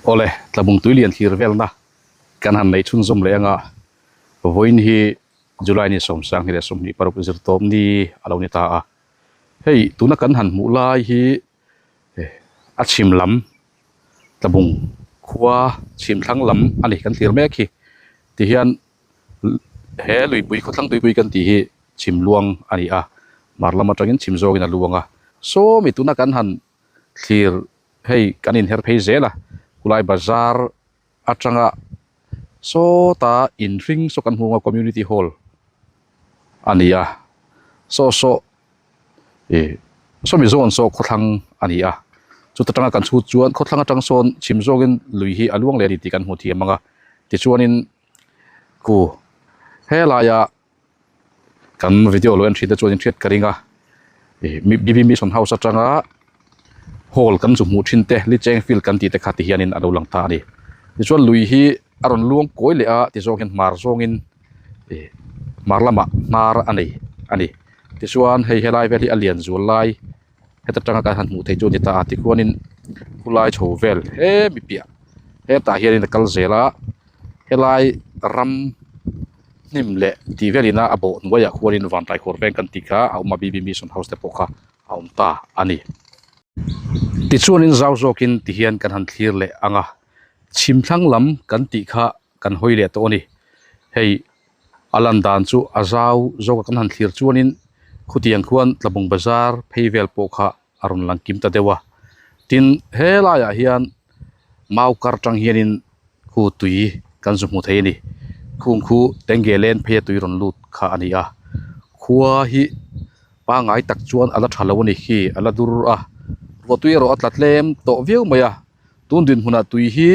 Awle, Tlabung Tuilian thlir velna kan han neih chhunzawm leh anga vawiin hi July ni 26 zirtawp ni a lo ni ta a. Hei tuna kan han hmuh lai hi a chhim lam Tlabung khua chhim thlang lam a ni kan thlir mek hi tihian he luipui khawthlang tuipui kan tih hi chhim luang a ni a hmar lam atangin chhim zawngin a luang a sawmi tuna kan han thlir hei kan inher phei zel a khulai bazar atanga sawta inhring saw kan hmu ang a community hall a ni a saw saw ih sawmi zawn saw khawthlang a ni a chuta tanga kan chhut chuan khawthlang atang sawn chhim zawngin lui hi a luang leh a ni tih kan hmu thiam ang a tichuanin khu helaia kan video lo en thin te chuan in hriat ka ring a ih B B mission house atanga hall kan chu hmuh thin te licheng field kan tih te kha ti hianin a lo lang ta a ni tichuan lui hi a rawn luang kawi leh a ti zawng hian hmar zawngin ih hmar lamah hnar a nei a ni tichuan hei helai vel hi a lian zual lai heta tanga kan han hmuh theih chu a ni ta a tikhuanin khulai chho vel hemi piah hetah hianin a kal zel a helai ram hnim leh tih velin a a bawh hnuaiah khuanin vantlai khawr veng kan tih kha a awm a B B mission house te pawh kha a awm ta a ni. Tichuanin zau zawkin tihian kan han thlir leh ang a, chhim thlang lam kan tih kha kan hawi leh tawh a ni. Hei a lan dan chu a zau zawk a kan han thlir chuanin khutiang khuan Tlabung bazar phei vel pawh kha a rawn lang kim ta deuh a. Tin, helaiah hian mau kar tang hianin khu tui kan zu hmu thei a ni. Khung khu tenge len pheia tui rawn lut kha a ni a. Khua hi pangai tak chuan a la tha lo a ni khi a la dur a. Ruah tui erawh a tla tlem tawh viau mai a. Tun dinhmunah tui hi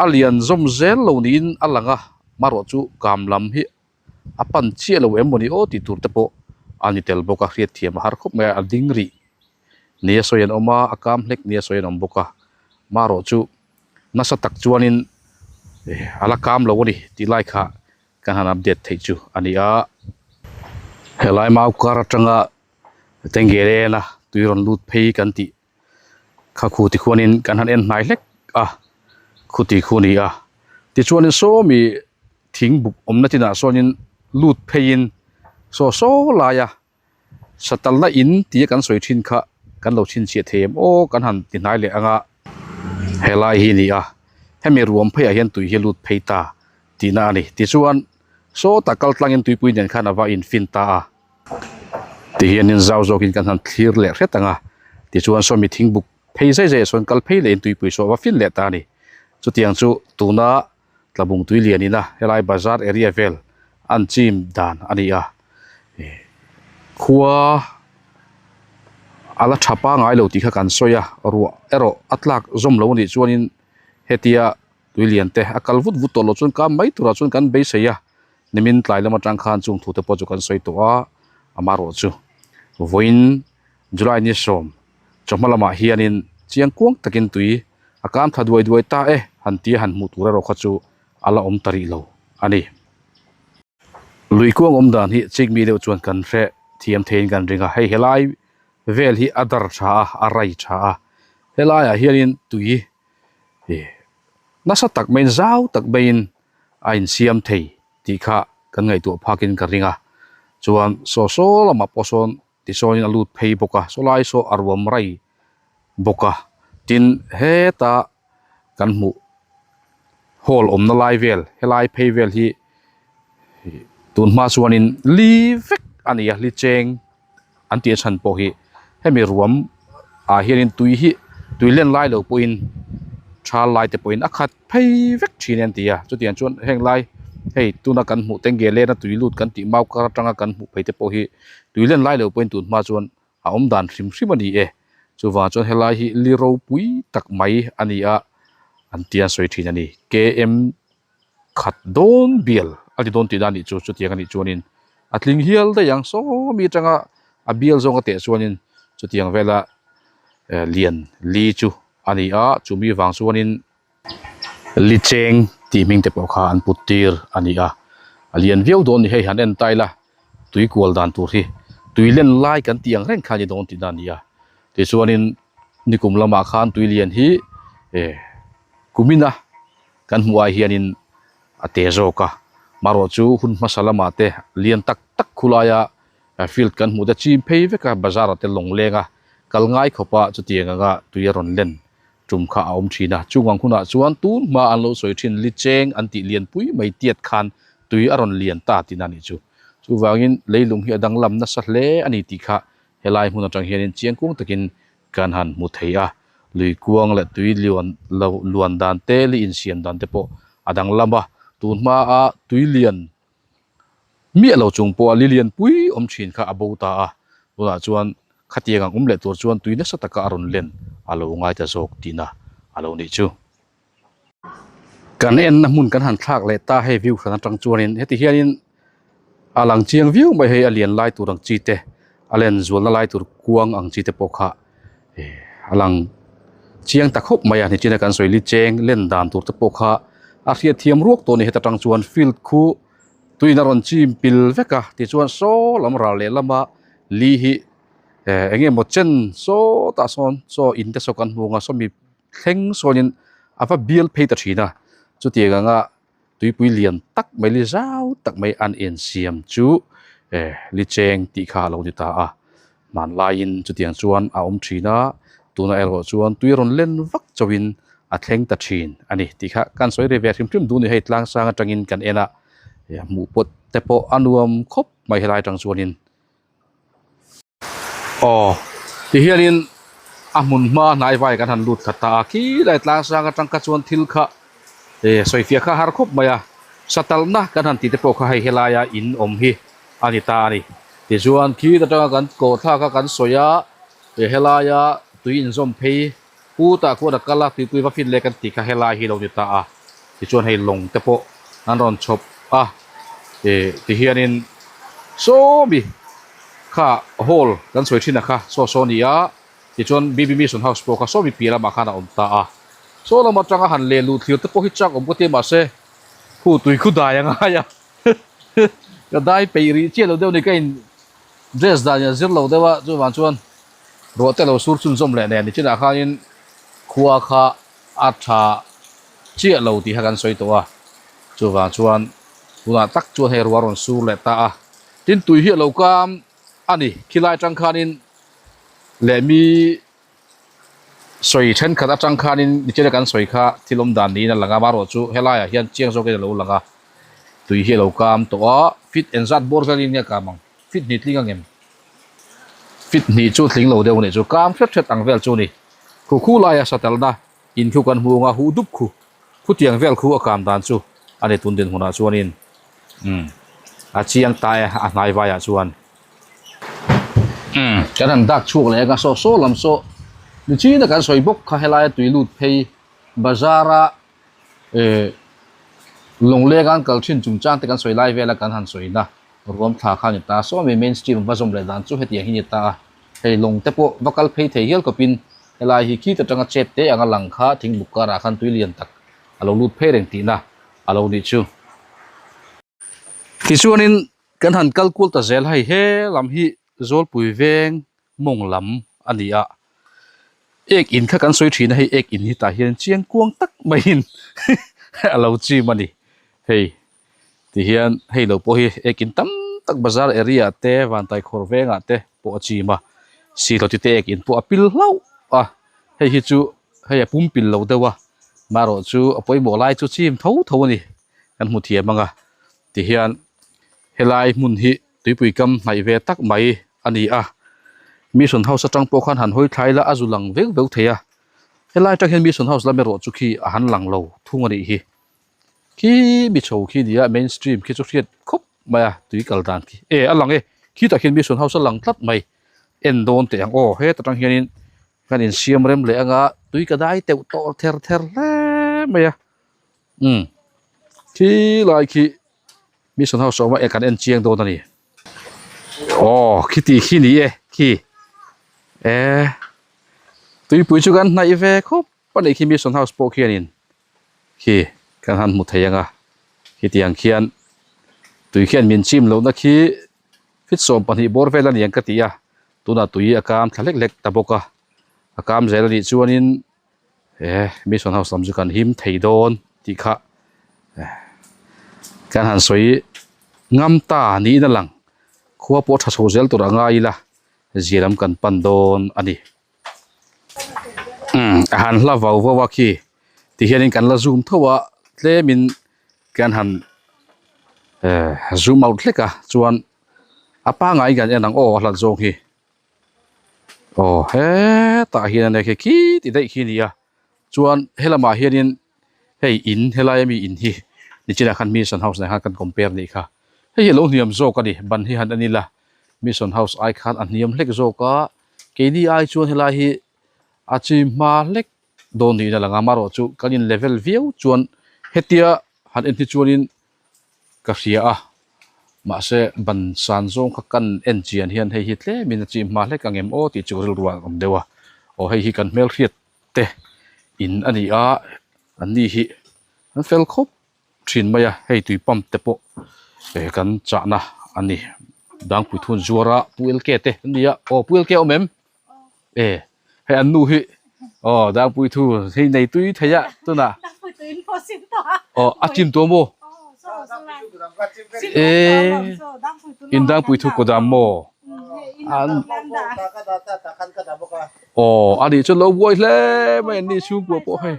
a lian zawm zel lo niin a lang a. Marawh chu kam lam hi a pan chiah lo em mawni aw tih tur te pawh a ni tel bawk a hriat thiam a har khawp mai a a ding rih nia sawi an awm a a kam hlek nia sawi an awm bawk a marawh chu nasa tak chuanin a la kam lo a ni tih lai kha kan han update theih chu a ni a helai mau kar atanga tengere na tui rawn lut phei kan tih kha khu ti khuanin kan han en hnai hlek a khu ti khu a ni a tichuanin sawmi thing buk awmna chinah sawnin lut pheiin saw saw laia satalna in tia kan sawi thin kha kan lo chhinchhiah thei em aw kan han ti hnai leh ang a helai hi a ni a hemi ruam pheiah hian tui hi a lut phei ta tihna a ni tichuan sawtah kal tlangin tuipui nen khan a va infin ta a. Tihianin zau zawkin kan han thlir leh hret ang a, tichuan sawmi thingbuk phei zai zaiah sawn kal phei lehin tuipui saw a va fin leh ta a ni. Chutiang chu tuna Tlabung tui lianina helai bazar area vel an chim dan a ni a, khua a la tha pangai lo tih kha kan sawi a, ruah erawh a tlak zawm lo a nih chuanin hetia tui lian te a kal vut vut tawh loh chuan kam mai turah chuan kan beisei a. Nimin tlai lam atang khan chung thu te pawh chu kan sawi tawh a, amaherawh chu vawiin July ni sawm chawhma lamah hianin chiang kuang takin tui a kam tha duai duai ta e han tia han hmuh tur erawh kha chu a la awm ta rih lo a ni. Lui kuang awm dan hi chik mi deuh chuan kan hre thiam theiin kan ring a, hei helai vel hi a dar tha a, a rai tha a, helaiah hianin tui ih nasa tak maiin zau tak maiin a insiam thei tih kha kan ngaihtuah phakin ka ring a, chuan saw saw lamah pawh sawn tisawnin a lut phei bawk a, saw lai saw a ruam rai bawk a, tin heta kan hmuh hall awmna lai vel helai phei vel hi tun hma chuanin li vek a ni a, li cheng. an tih a chhan pawh hi hemi ruam ah hianin tui hi tui len lai lo pawhin thal lai te pawhin a khat phei vek thin an ti a chutiang chuan heng lai hei tuna kan hmuh te nge lena tui lut kan tih mau kar atanga kan hmuh phei te pawh hi tui len lai lo pawhin tun hma chuan a awm dan hrim hrim a ni e chuvang chuan helai hi li ropui tak mai a ni a an tia sawi thin a ni K M khat dawn bial a ti dawn tih na a nih chu chutiang a nih chuanin a tling hial daih ang sawmi atanga a bial zawng a teh chuanin chutiang vela eh lian li chu a ni a chumi vang chuanin li cheng tih hming te pawh kha an put tir a ni a a lian viau dawn a ni hei han en ta ila tui kual dan tur hi tui len lai kan tih ang reng kha a ni dawn tih na a ni a tichuanin nikum lamah khan tui lian hi eh. Kumina kan hmuh ah hianin a te zawk a, marawh chu hun hmasa lamah te lian tak tak khulaia field kan hmuh te chim phei vek a, bazar ah te lawng leng a kal ngai khawp a chutiang anga tui a rawn len tum kha a awm thin a, chung ang hunah chuan tun hma an lo sawi thin li cheng an tih lian pui mai tiat khan tui a rawn lian ta tihna a nih chu. Chuvangin leilung hi a danglam nasa hle a ni tih kha helai hmun atang hianin chiangkuang takin kan han hmu thei a, lui kuang leh tui lian lo luan dan te li insiam dan te pawh a danglam a, tun hmaa tui lian miah lo chung pawha li lian pui awm thin kha a bo ta a, tunah chuan khatiang ang awm leh tur chuan tui nasa taka a rawn len a lo ngai ta zawk tihna a lo nih chu. Kan enna hmun kan han thlak leh ta hei view hran atang chuanin heti hianin a lang chiang viau mai hei a lian lai tur ang chi te a len zualna lai tur kuang ang chi te pawh kha eh a lang chiang ta khawp mai a nichina kan sawi li cheng len dan tur te pawh kha a hriat thiam ruak tawh a ni heta tang chuan field khu tuiin a rawn chim pil vek a tichuan saw lam ral leh lama li hi eh eng nge maw chen sawtah sawn saw in te saw kan hmu ang a sawmi thleng sawnin a va bial phei ta thin a, chutiang anga tuipui lian tak mai li zau tak mai an insiam chu eh li cheng tih kha a lo ni ta a, hmanlaiin chutiang chuan a awm thin a, tunah erawh chuan tui rawn len vak chauhin a thleng ta thin a ni tih kha kan sawi ri ve hrim hrim duh a ni hei tlang sang atangin kan en a, hmuh pawt te pawh a nuam khawp mai helai atang chuanin. Aw tihianin a hmun hma hnai vai kan han lut khat ta a khilai tlang sang atang kha chuan thil kha eh sawifiah kha har khawp mai a satalna kan han tih te pawh kha hei helaia in awm hi a ni ta a ni tichuan khit atanga kan kawh thlak a kan sawi a eh helaia tui inzawm phei Putah khuan a kal a, tuipui va fin leh kan tih kha helai hi lo ni ta a, tichuan hei lawng te pawh an rawn chhawp a, ih tihianin sawmi kha hall kan sawi thin a kha saw saw a ni a, tichuan BB Mission House pawh kha sawmi piah lamah khan a awm ta a, saw lam atanga han leh luh thlir te pawh hi chak awm ka ti a mahse khu tui khu dai a ngai a, ka dai peih rih chiah lo deuh a ni ka in dress dan in a zir lo deuh a chuvang chuan. Ruah te lo sur chhunzawm leh nen nichinah khanin khua kha a tha chiah lo tih kha kan sawi tawh a, chuvang chuan tunah tak chuan hei ruah a rawn sur leh ta a, tin tui hi a lo kam a ni, khilai atang khanin leh mi sawi thenkhat atang khanin nichina kan sawi kha thil awm dan niin a lang a, amaherawh chu helaiah hian chiang zawkin a lo lang a, tui hi a lo kam tawh a, fit engzat bawr velin nge a kam ang? Fit hnih tling ang em? Fit hnih chu tling lo deuh a nih chu, kam hret hret ang vel chu a ni. Khu khu laia satelna in khu kan hmu ang a, huh dup khu, khutiang vel khu a kam dan chu a ni tun dinhmunah chuanin umm a chiang ta e a hnai vaiah chuan. Umm kan han dak chhuak leh ang a, saw saw lam saw nichin a kan sawi bawk kha helaia tui lut phei bazar a eh lawnglenga an kal thin chungchang te kan sawi lai vela kan han sawina ruam thla kha a ni ta sawmi main stream va zawm leh dan chu hetiang hi a ni ta a hei lawng te pawh va kal phei thei hial khawpin helai hi khit atanga chet te anga lang kha thingbuk karah khan tui lian tak a lo lut phei reng tihna a lo nih chu. Tichuanin kan han kal kual ta zel hei he lam hi Zawlpui veng mawng lam a ni a ek in kha kan sawi thin a hei ek in hi tah hian chiang kuang tak maiin a lo chim a ni hei tihian hei lo pawh hi ek in tam tak bazar area ah te vantai khawr vengah te pawh a chim a sihlawti te ek in pawh a pil hlauh a hei hi chu hei a pum pil lo deuh a marawh chu a pawimawh lai chu chim tho tho a ni kan hmu thiam ang a tihian helai hmun hi tuipui kam hnaih ve tak mai a ni a mission house atang pawh khan han hawi thlai la a zu lang vek vek thei a helai atang hian mission house lam erawh chu khi a han lang lo thung a nih hi khi mi chho khi nia main stream khi chu hriat khawp mai a tui kal dan khi e a lang e khitah khian mission house a lang tlat mai en dawn teh ang aw heta tang hianin kan insiam rem leh anga tui ka dai teuh tawh ther ther hle mai a umm khi lai khi mission house a awm a e kan en chiang dawn a ni aw khiti khi ni e khi e tuipui chu kan hnaih ve khawp a nih khi mission house pawh khianin khi kan han hmu thei ang a khitiang khian tui khian min chim lohna khi fit 12 bawr vel a ni ang ka ti a tunah tui a kam thla hlek hlek ta bawk a a kam zel a nih chuanin. He mission house lam chu kan him thei dawn tih kha kan han sawi ngam ta niin a lang. Khua pawh tha chho zel tur a ngai ila zia lam kan pan dawn a ni. Umm a han hla vau vau a khi ti hianin kan la zoom tho a tlemin kan han eh zoom out hlek a chuan a pangngai kan en ang aw a hlat zawng hi. Aw hetah hian a nia khi khi ti daih khi a ni a chuan helamah hianin hei in helai ami in hi nichinah khan mission house nen khan kan compare anih kha hei hi a lo hniam zawk a ni ban hi han en ila mission house ai khan a hniam hlek zawk a keini ai chuan helai hi a chi hma hlek dawn niin a lang a amaherawhchu kan in level viau chuan hetia han en hi chuanin. Ka hria a, mahse ban san zawng kha kan en chian hian hei hi tlemin a chim hma hlek ang em aw tih chu rilru ah a awm deuh a, aw hei hi kan hmelhriat te in a ni a, an ni hi an fel khawp thin mai a, hei tui pump te pawh eh kan chahna a ni, Dangpui thun zuara Pu LK te an ni a, aw Pu LK a awm em? E hei an nu hi aw dangpui thu hei nei tui thei a tunah aw a chim tawh maw e in dangpui thu kawt ah maw an aw a nih chuan lo buai hle mai an ni chhungkua pawh hei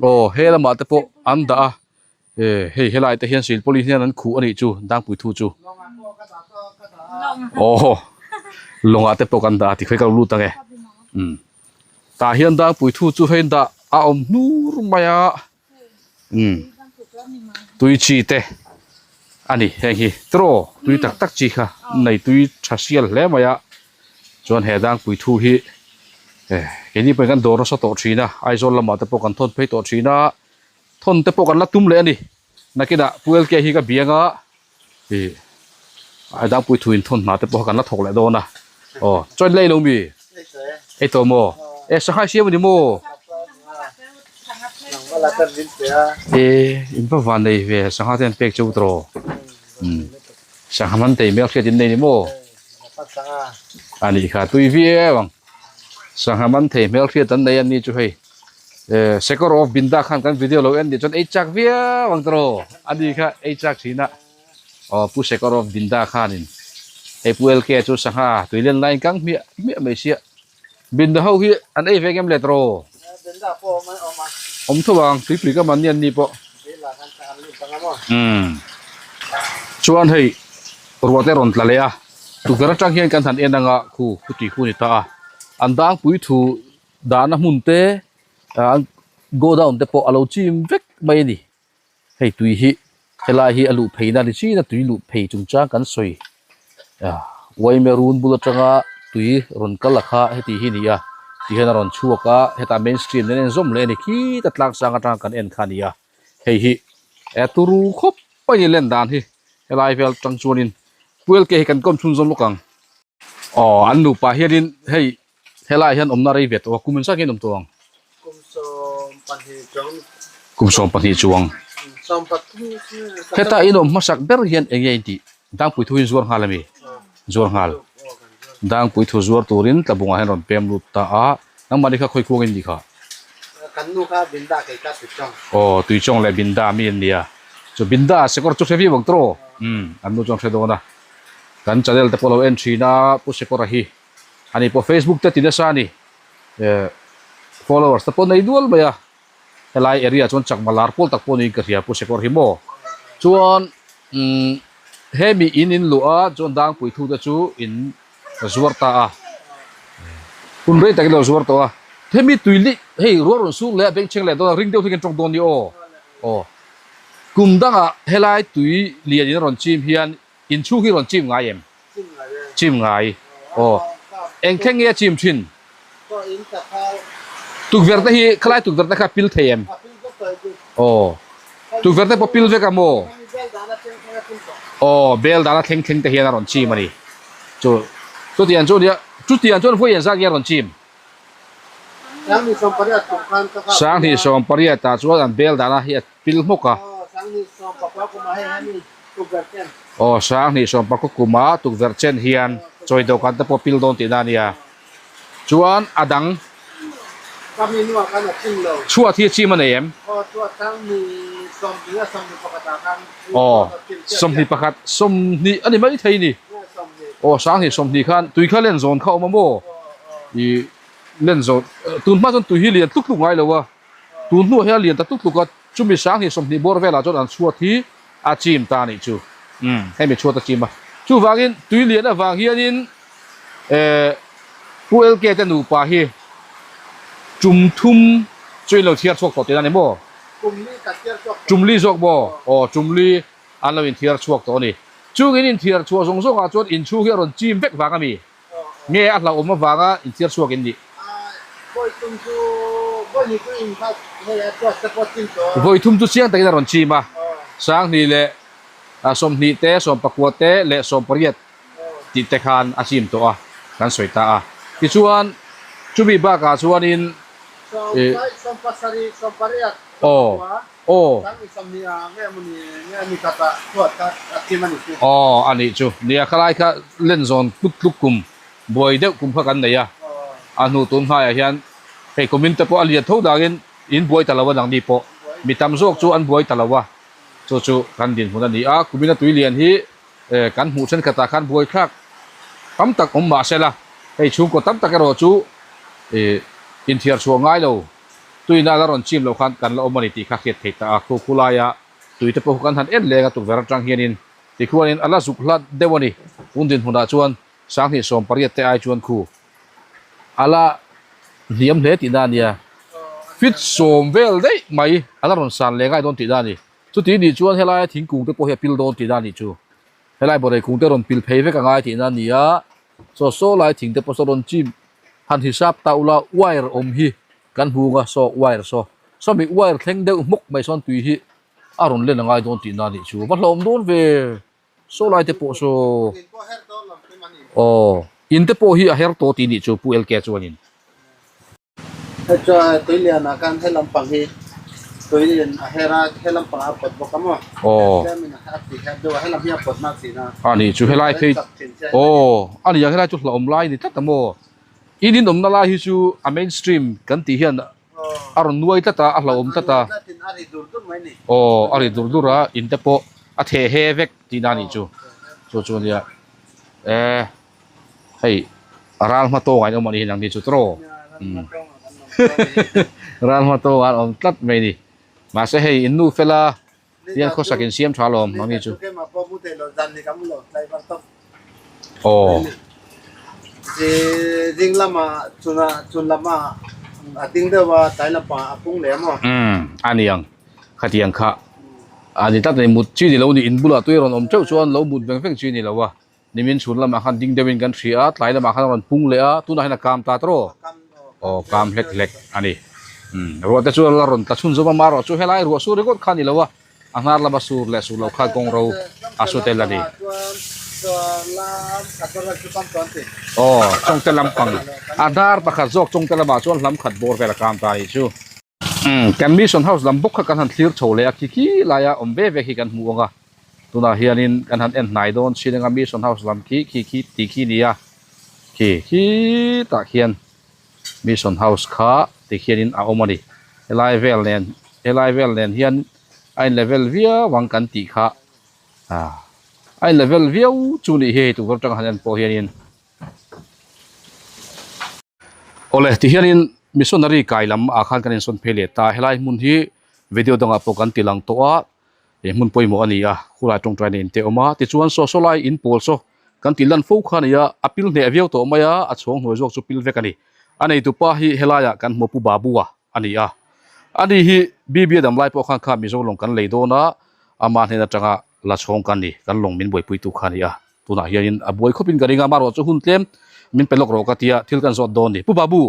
aw he lamah te pawh an dah a. E hei helai te hian silpawlin hian an khuh a nih chu dangpui thu chu aw lawngah te pawh kan dah a tikhawi ka lo lut ang e umm tah hian dangpui thu chu hei dah a awm hnur mai a umm tui chi te a ni heng hi tiraw tui tak tak chi kha nei tui tha sial hle mai a chuan he dangpui thu hi e keini pawhin kan dawr nasa tawh thin a Aizawl lamah te pawh kan thawn phei tawh thin a. Thawn te pawh kan la tum leh a ni. Nakinah Pu LK hi ka biang a, ih Aidangpui thu in thawn hna te pawh kha kan la thawk leh dawn a. Aw, chuan lei lo mi? Ei tawh maw? E, Sanghai siam a ni maw? E, in va van nei ve, Sangha te an pek che u tawh. Umm, Sangha man tei hmel hriat in nei ni maw? A nih kha, tui viau ang. Sangha man thei hmel hriat an nei a ni chu hei. Eh Sekawr of Binda khan kan video lo en nih chuan ei chak viau ang tawh a ni kha ei chak thin a. Aw Pu Sekawr of Binda khanin hei Pu LK chu sangha tui len laiin kang hmiah hmiah mai sia. Binda ho hi an ei ve ngem le tawh? Binda pawh awm a awm a. Awm tho ang tuipui ka man ni an ni pawh. Binda khan sangha an lut bang a maw? Umm chuan hei ruah te rawn tla leh a tukverh atang hian kan han en anga khu khuti khu a ni ta a an dangpui thu Dahna hmun te ah godown te pawh a lo chim vek mai a ni. Hei tui hi helai hi a luh pheina a ni chin a tui luh phei chungchang kan sawi ah Uaime run bul atanga tui rawn kal a kha heti hi a ni a tihian a rawn chhuak a hetah main stream nen a inzawm leh a ni khita tlang sang atanga kan en kha a ni a hei hi eh turu khawp mai a ni len dan hi helai vel atang chuanin Puel ke hi kan kawm chhunzawm lawk ang. Aw an nupa hianin hei helaiah hian awmna rei ve tawh a kum engzat nge an awm tawh ang? Kum 12 chuang. Kum 12 chuang. 13 Heta in awm hmasak ber hian eng nge in tih? Dangpui thu hi zuar nghal ami? Zuar nghal. Dangpui thu zuar turin tlabungah hian rawn pem lut ta a, nangmahni kha khawi khuang in nih kha? Kan nu kha Binda kei kha Tuichawng. Aw Tuichawng leh Binda mi an nia. Chu Binda Sekawr chu hre viau ang tawh? Umm an nu chuan hre dawn a. Kan channel te pawh lo en thin a Pu Sekawra hi ani pawh Facebook te ti nasa a ni eh followers te pawh nei dual mai a helai area chuan chakma lar pawl tak pawh niin ka hria Pu Sekawr hi maw chuan umm hemi in in luh a chuan Dangpui thu te chu in zuar ta a hun rei takin lo zuar tawh a hemi tui lih hei rual rawn sur leh a bengchheng leh dawn a ring deuh hi kan tawng dawn ni aw aw kum dangah helai tui lian in a rawn chim hian Inchhung hi rawn chim ngai em? Chim ngai. Aw. Eng thleng nge a chim thin? Tukverh te hi khalai tukverh te kha pil thei em? Aw. Tukverh te pawh pil vek a maw? Aw, bel dana thleng thleng te hian a rawn chim a ni. Chu chutiang chu nia, chutiang chuan vawi engzat nge a rawn chim? 28 ah chuan an bel dana hi a pil hmawk a. Aw 28 kuma tukverh chen hian chawi dawhkan te pawh pil dawn tihna a nia. Chuan a dang. Chhuat hi a chim a nei em? Aw, 21, 20 a ni mai thei ni. Aw, 20 20 khan tui kha len zawn kha a awm a maw? Ih, len zawn, tun hma chuan tui hi lian tluk tluk ngai lo a, tun hnuah hian a lian ta tluk tluk a, chumi 20 20 bawr velah chuan an chhuat hi a chim ta a nih chu. Umm, hemi chhuat a chim a. Chuvangin tui lian avang hianin eh Pu LK te nupa hi tum thum chu in lo thiar chhuak tawh tihna a ni maw? Tum li zawk maw? Aw, tum li an lo inthiar chhuak tawh a ni. Chung in inthiar chhuah zawng zawngah chuan inchhung hi a rawn chim vek vang a mi? Nge a hlauhawm avanga inthiar chhuak in nih? Vawi thum chu chiang takin a rawn chim a, 20 leh 20 te, 19 te leh 18 tih te khan a chim tawh a, kan sawi ta a. Tichuan, chumi bakah chuanin ih. Aw, aw. Aw, a nih chu. Nia, khalai kha len zawn tluk tluk kum, buai deuh kum kha kan nei a. A hnu tun hnaiah hian hei kumin te pawh a lian tho dangin in buai ta lo a nangni pawh. Mi tam zawk chu an buai ta lo a, chu chu kan dinhmun a ni a. Kumina tui lian hi Kan hmuh thenkhatah khan buaithlak tam tak awm mah sela, hei chhungkaw tam tak erawh chu inthiar chhuah ngai lo, tuina la rawn chim loh khan kan la awm a ni tih kha hriat theih ta a. Khu khu laia tui te pawh khu kan han en leng a, tukverh atang hianin tikhuanin a la zuk hlat deuh a ni. Tun dinhmunah chuan 2018 te ai chuan khu a la hniam hle tihna a nia. Feet 10 vel daih mai a la rawn san leh ngai dawn tihna a ni. Chuti nih chuan helaia thingkung te pawh hi a pil dawn tihna a nih chu. Helai bawrei kung te rawn pil phei vek a ngai tihna a ni a, chaw saw lai thing te pawh saw rawn chim han hisap ta ula wire awm hi kan hung a, saw wire saw sawmi wire thleng deuh hmawk mai sawn tui hi a rawn len a ngai dawn tihna a nih chu. Va hlawm dawn ve saw lai te pawh saw aw in te pawh hi a her tawh tih nih chu Pu LK chuanin. Hei tui lian ah khan he lampang hi tui in a her a he lampang ah a pawt bawk a maw tlem in a ti her deuh a he lam hi a pawt hma thin a a nih chu helai phei aw a ni ang helai chu hlauhawm lai a ni tlat a maw in in awmna lai hi chu a main stream kan tih hian a rawn nuai tlat a a hlauhawm tlat a aw a ri dur dur a in te pawh a theh he vek tihna a nih chu chu chu a nia e. Hei ral hma tawngah in awm a ni hi nang ni chu tawh ral hma tawngah an awm tlat mai a ni mahse hei in nu fela hian khawsak in siam tha alawm nang ni chu aw umm a ni ang khatiang kha a ni tlat a ni mut chi ni lo ni in bulah tui a rawn awm teuh chuan lo mut veng veng chi ni lo a. Nimin chhun lamah khan ding deuhin kan hria a, tlai lamah khan a rawn pung leh a, tunah hian a kam ta tawh aw, kam hlek hlek a ni. Umm ruah te chu a la rawn tla chhun zawm a, marawh chu helai ruah sur ringawt kha a ni lo a, a hnar lama sur leh sur loh khan kawng ro a su tel a ni. Aw, chawngte lampang a hnar pakhat zawk chawngte lamah chuan hlam khat bawr vel a kam ta a nih chu. Umm kan mission house lam bawk kha kan han thlir chho leh a khi khi laia awm ve ve khi kan hmu ang a tunah hianin kan han en hnai dawn chin anga mission house lam khi khi khi tih khi a ni a khi khitah khian mission house kha tikhianin a awm a ni helai vel nen helai vel nen hian a in level viau ang kan tih kha ah a in level viau chu nih hi hei tukverh atanga han en pawh hianin. Awle tihianin missionary kai lam ah khan kan insawn phei leh ta helai hmun hi video dangah pawh kan ti lang tawh a he hmun pawimawh a ni a khulai tawngtaina in te a awm a tichuan saw saw lai in pawl saw kan tih lan fo kha a ni a a pil hneh viau tawh mai a a chhawng hnuai zawk chu pil vek a ni a neitupa hi helaiah kan hmu pu Babu a a ni a ani hi BB a dam lai pawh khan kha Mizo lawng kan lei dawn a ama hnen atanga la chhawng kan ni kan lawng min buaipuitu kha a ni a. Tunah hianin a buai khawpin ka ring a, amaherawh chu hun tlem min pe lawk rawh ka tia thil kan zawt dawn ni. Pu Babu,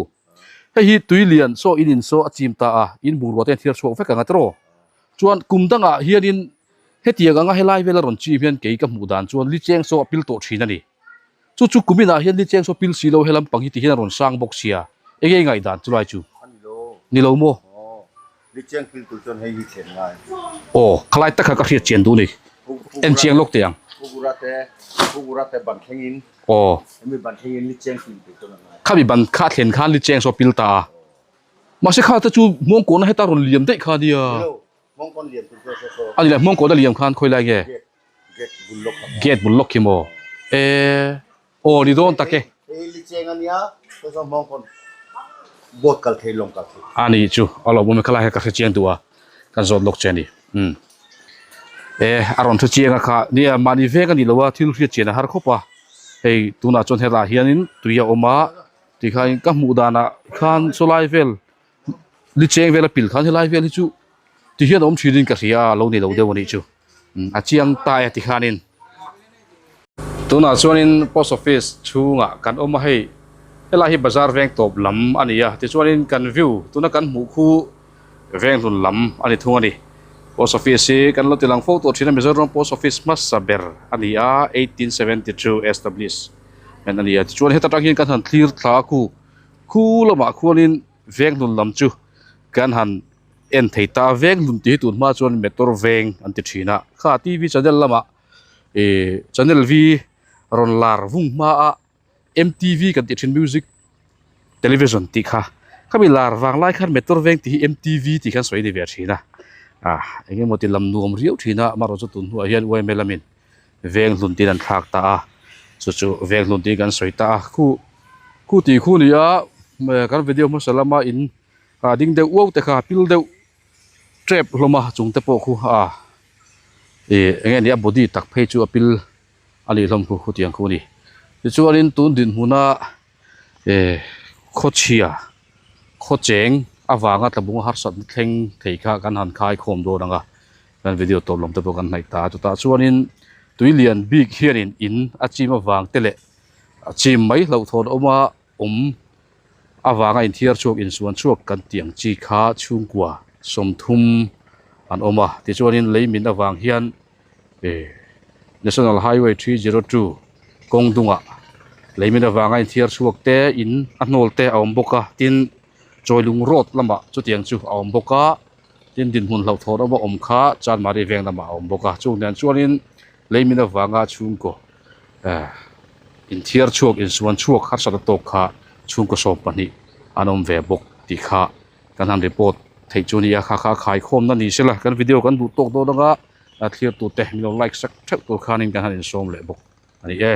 hei hi tui lian saw in in saw a chim ta a, in bungrua te an thlir chhuak vek ang a tiraw? Chuan kum dangah hianin hetiang anga helai vela rawn chim hian kei ka hmuh dan chuan li cheng saw a pil tawh thin a ni. Chu chu kum inah hian li cheng saw pil si lo helam pang hi ti hian a rawn sang bawk sia, enge i ngaihdan chulai chu? Ni lo maw? Li chiang pil tur chuan hei hi thlen ngai. Aw, khalai tak kha ka hriat chian duh ni. En chiang lawk teh ang. Pu Gura te, Pu Gura te ban thleng in. Aw. Hemi ban thleng in li chiang pil tur chuan a ngai. Khami ban kha thlen khan li chiang saw pil ta a. Mahse kha te chu Hmawngkawna heta rawn liam daih kha nia. A ni le Hmawngkawna liam khan khawi lai nge? Gate bul lawk khi maw? E aw ni dawn tak e. A ni chu a lawmawm e khalai kha ka hre chiang duh a kan zawt lawk che a ni. Umm e a rawn hre chiang a kha nia mahni veng a ni lo a thil hriat chian a har khawp a hei tunah chuan helaiah hianin tui a awm a. Tikhain ka hmuh danah khan sawlai vel li cheng vel a pil khan helai vel hi chu ti hian a awm thin in ka hria a lo ni lo deuh a nih chu a chiang ta e tikhanin. Tunah chuanin post office chhungah kan awm a hei helai hi bazar veng tawp lam a ni a tichuanin kan view tuna kan hmuh khu veng hlun lam a ni thung a ni. Post office hi kan lo ti lang fo tawh thin a Mizoram post office hmasa ber a ni a 1872 established. En a ni a tichuan heta tang hian kan han thlir thla a khu khu lamah khuanin veng hnun lam chu kan han en thei ta a veng hnun tih hi tun hma chuan motor veng an ti thin a kha t v channel lamah ihh channel v rawn lar vung hma a m t v kan tih thin music television tih kha khami lar vang lai khan motor veng tih hi m t v tih khan sawi a ni ve thin a ah eng emaw ti lam nuam riau thin a amaherawh chu tun hnuah hian yma lamin veng hlun tin an thlak ta a chu chu veng hlun tiin kan sawi ta a khu khu tih khu ni a kan video hmasa lama in ah ding deuh uau te kha pil deuh tep hlawm a chung te pawh khu a ih eng nge ni a body tak phei chu a pil a nih hlawm khu khu tiang khu a ni tichuanin tun dinhmuna eh khawchhia khawcheng avanga tlabung harsatna thleng thei kha kan han khai khawm dawn ang a kan video tawp lam te pawh kan hnaih ta a chutah chuanin tui lian bik hianin in a chim avang te leh a chim mai hlauhthawn awma awm avanga inthiar chhuak insuan chhuak kan tih ang chi kha chhungkua sawmthum an awm a tichuanin lei min avang hian eh national highway 302 kawng dungah lei min avanga inthiar chhuak te in a hnawl te a awm bawk a tin chawilung road lamah chutiang chu a awm bawk a tin dinhmun hlauhthawn awm a awm kha chanmari veng lamah a awm bawk a chung nen chuanin lei min avanga chhungkaw eh inthiar chhuak insuan chhuak harsat a tawk kha chhungkaw 12 an awm ve bawk tih kha kan han report theih chu a ni a kha kha a khaikhawmna ni sela kan video kan duh tawk dawn anga a thlir tute min lo like sak theuh tur khanin kan han insawm leh bawk a ni e.